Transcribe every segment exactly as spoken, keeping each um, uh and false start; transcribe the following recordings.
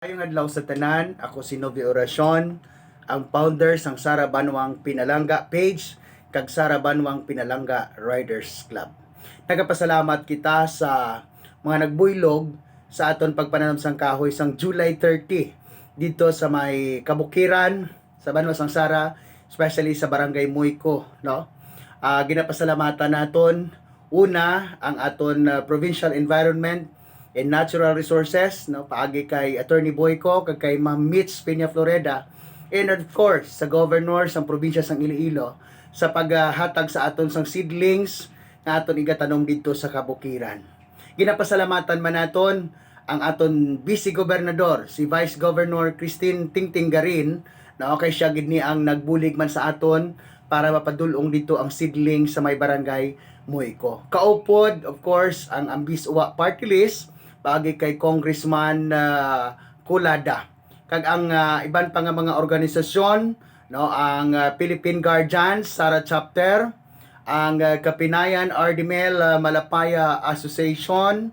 Maayong adlaw sa tanan, ako si Novi Oracion, ang founder sang Sara Banwang Pinalangga page kag Sara Banwang Pinalangga Riders Club. Nagapasalamat kita sa mga nagbuylog sa aton pagpananom sang kahoy sang July thirty dito sa may kabukiran sa banwa sang Sara, especially sa Barangay Moyco, no? Ah, ginapasalamatan naton una ang aton, ah, Provincial Environment and Natural Resources, no, paagi kay Attorney Boyco kag kay Ma'am Mitch Peña Floreda, and of course sa Governor sang Probinsya sang Iloilo sa paghatag sa aton sang seedlings nga aton igatanom didto sa kabukiran. Ginapasalamatan man naton ang aton Vice Gobernador, si Vice Governor Christine Tingting Garin, no, kay siya gid ni ang nagbulig man sa aton para mapadul-ong dito ang seedling sa may barangay Moyco. Kaupod, of course, ang Ambis Uwa Party List, paagi kay Congressman, ah, Colada. Kag ang, ah, iban pa nga mga organisasyon, no, ang, ah, Philippine Guardians Sara Chapter, ang, ah, Kapinayan Ardimel, ah, Malapaya Association,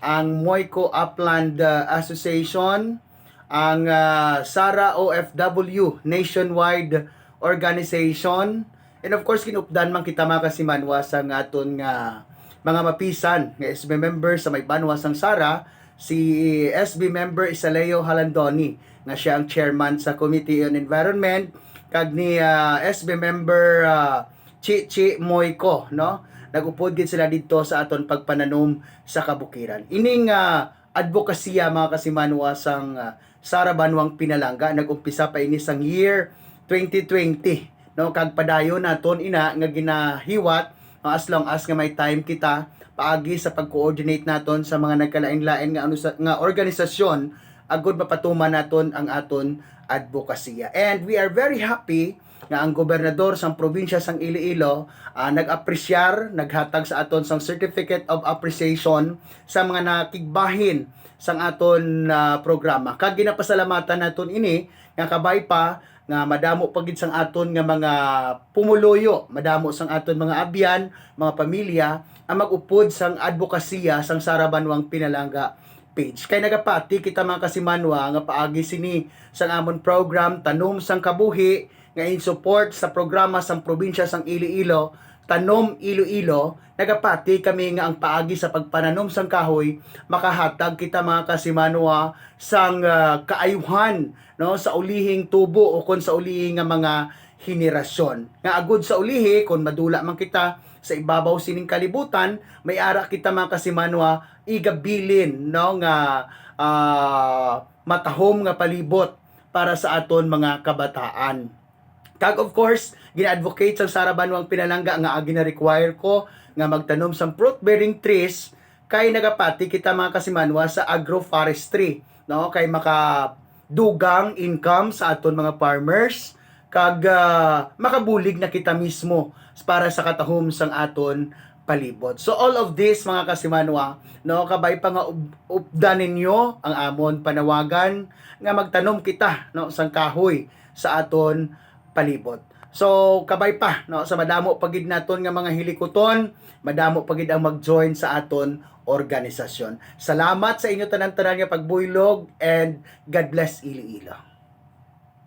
ang Moyco Upland, ah, Association, ang, ah, Sara O F W Nationwide Organization, and of course, ginupdan man kita, mga kasimanwa, sa nga aton nga mga mapisan nga S B member sa may banwa sang Sara, si S B member Isaleo Halandoni, nga siya ang chairman sa Committee on Environment, kag ni, ah, S B member, ah, Chichi Moyco, no? Nag-upod gid sila didto sa aton pagpananom sa kabukiran. Ining, ah, adbokasiya, mga kasimanwa, sang, ah, Sara Banwang Pinalangga, nag-umpisa pa ini sang year twenty twenty, no? Kag padayon naton ina nga ginahiwat, no, as long as nga may time kita, paagi sa pag-coordinate naton sa mga nagkalain-lain nga, ano, sa, nga organisasyon, agud mapatuman naton ang aton adbokasiya. And we are very happy nga ang gobernador sang probinsya sang Iloilo, ah, nag-apresyar, naghatag sa aton sang Certificate of Appreciation sa mga nakigbahin sang aton, ah, programa. Kag ginapasalamatan naton ini nga kabay pa nga madamo pa gid sang aton nga mga pumuluyo, madamo sang aton mga abyan, mga pamilya ang mag-upod sang adbokasiya sang Sara Banwang Pinalangga page. Kay nagapati kita, mga kasimanwa, nga paagi sini sang amon program Tanom sang Kabuhi, nga in support sa programa sang probinsya sang Iloilo, Tanom Iloilo, nagapati kami nga ang paagi sa pagpananom sang kahoy makahatag kita, mga kasimanwa, sang, ah, kaayuhan, no, sa ulihing tubo o kon sa ulihi nga mga henerasyon. Nga agud sa ulihi, kon madula man kita sa ibabaw sining kalibutan, may ara kita, mga kasimanwa, igabilin, no, nga, ah, matahom nga palibot para sa aton mga kabataan. Kag of course, gina-advocate sang Sara Banwang Pinalangga nga gina-require ko nga magtanom sang fruit-bearing trees, kay nagapati kita, mga kasimanwa, sa agroforestry, no? Kay makadugang income sa aton mga farmers, kag, ah, makabulig na kita mismo para sa katahom sang aton palibot. So all of this, mga kasimanwa, no, kabay pa nga ub-, updan ninyo ang amon panawagan nga magtanom kita, no, sang kahoy sa aton palibot. So kabay pa, no, sa madamo pa gid naton nga mga hilikuton, madamo pa gid ang mag-join sa aton organisasyon. Salamat sa inyo tanan-tanan nga pagbuylog, and God bless Iloilo.